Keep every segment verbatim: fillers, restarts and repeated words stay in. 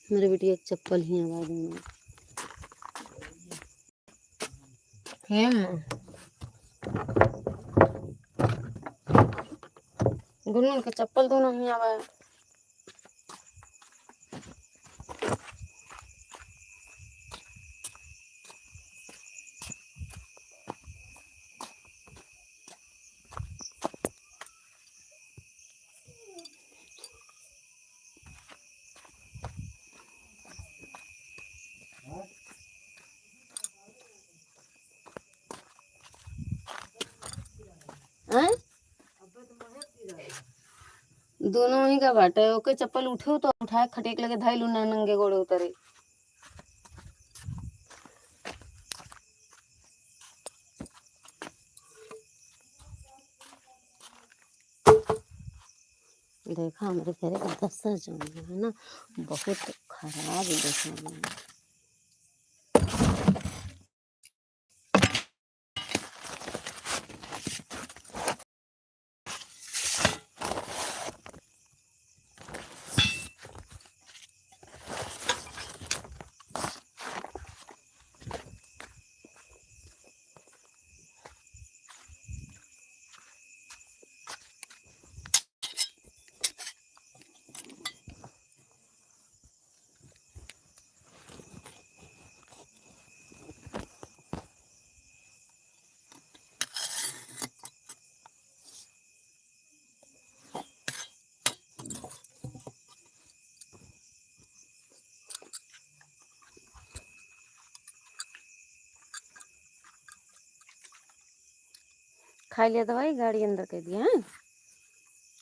हमरे बिटिया के चप्पल ही आवाज में। हे माँ। गुनगुन के चप्पल दोनों ही आवाज। हैं? दोनों ही का बाटे, ओके चप्पल उठे तो उठाए, खटिया के लगे धइलू ना, नंगे गोड़े उतरे। देखा, हमरे घरे के दशा जौन है ना, बहुत खराब दशा है। खाइ लिया दवाई, गाड़ी अंदर कर दिया, हैं?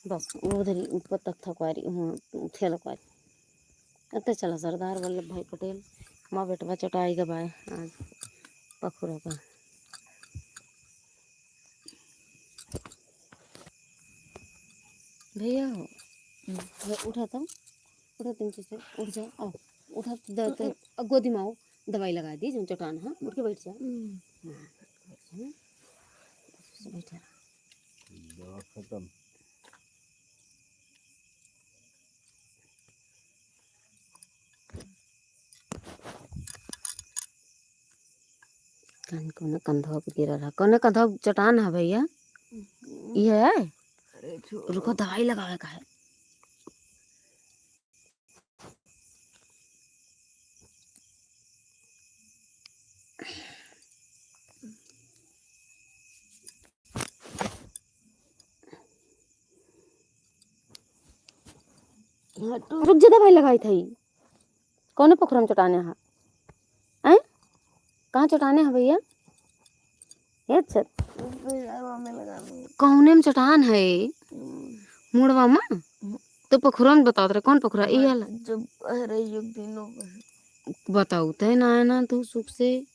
बस, उधर ही ऊपर तक थकवारी, हाँ, ठेलकवारी। अते चला सरदार वल्लभ भाई पटेल, माँ बेटवा चटाई गवाए आज पखुरा का। भैया हो, हम्म। भैया उठा तो, उठा तुम चीज से, उठ जा, आओ, उठा, द-, त-, गोदी में आओ, दवाई लगा दी, जो चटान है, उठ के बैठ जा। हम्म। हाँ, बैठ जा। दवा खत्म। कौन, कौन कंधवा पे गिरा रहा? कौन कंधवा चटान है भैया? हम्म। ये है? अरे, छोड़ो। रुको, दवाई लगावे का है। रुक जा, दवाई लगाई थई। कौने पोखरा में चटाने हा? हैं? कहाँ चटाने हा भैया? ये अच्छा। ऊपर यार, में लगा लो। कौने में चटान है? हम्म। मुड़वा में? हम्म। तो पोखरा में बतावत रहे, कौन पोखरा? ई हाँ, वाला? जब अरे, युग दिनों में। बताऊ ते ना है ना तू सुख से।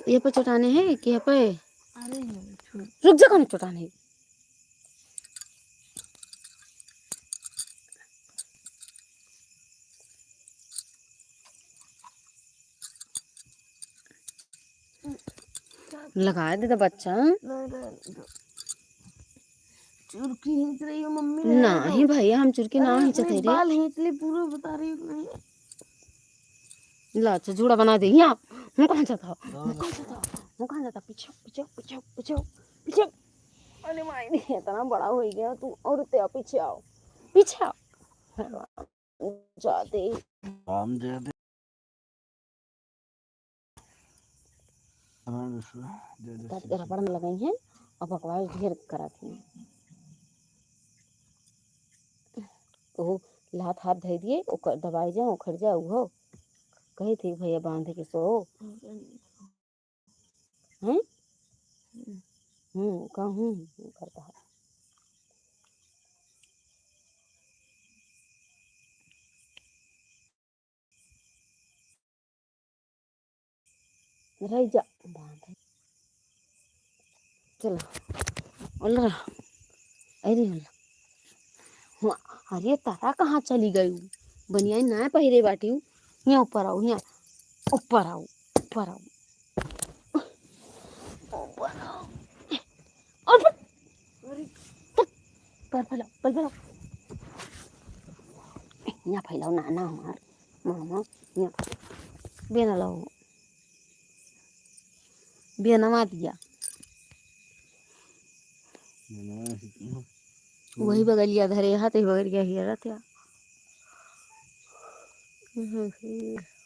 ये पे चटाने है कि ये पे? अरे, नहीं, छोड़। रुक जा, कौन चटाने है? लगाए दे तो बच्चा। नहीं, नहीं, नहीं। चुरकी खींच रही हो मम्मी, रहने दो। नहीं भैया, हम चुरकी ना अरे, खींचत अपने है रे। बाल खींच ले, पूरा बता रही हूँ मैं। ला, अच्छा, जूड़ा बना दे। यहाँ, हम कहाँ जाता? हाँ। हम कहाँ जाता? हम कहाँ जाता? पीछे, पीछे, पीछे, पीछे, पीछे। अरे माई रे, इतना बड़ा हो गया तू, और ते पीछे आओ, पीछे आओ। जाते। राम जय दे। हाँ, दूसरा, जय जय तब श्री रबड़ में लगाई हैं और बकवास ढेर करत हैं। ओहो, लात हाथ धइ दिए, ओकर दबाई जा, उखड़ जा, उहो। कही थी भैया बांध के सो। हैं? हम्म, कहूँ करता है। रह जा, बांध। चला, ओला रहा। अरे होला। हुआ, अरे तारा कहाँ चली गई? बनियान ना पहिरे बाटी हूँ। यहाँ ऊपर आओ, यहाँ। ऊपर आओ, ऊपर आओ। ऊपर आओ। और पर, अरे। पर, पर फैलाओ, पर फैलाओ। यहाँ फैलाओ ना, ना हमार। मामा, या। बेना लाओ। बेना मार दिया। वही बगलिया धरे हाथ, वही बगलिया हिया रहत या। हम्म, हम्म।